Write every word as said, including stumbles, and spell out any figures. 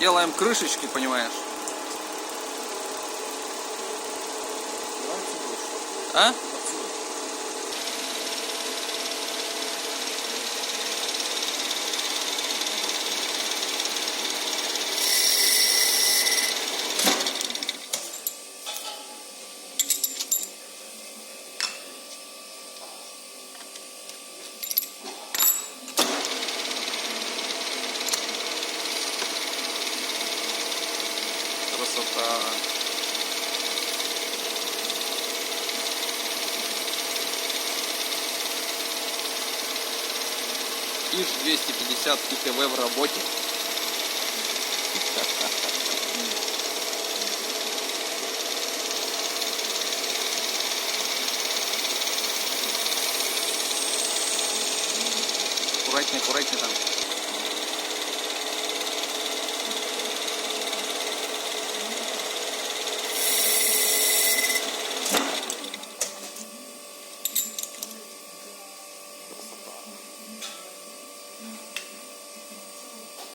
Делаем крышечки, понимаешь? А? Красота. Иж двести пятьдесят ИТВ в работе. Аккуратнее, аккуратнее там.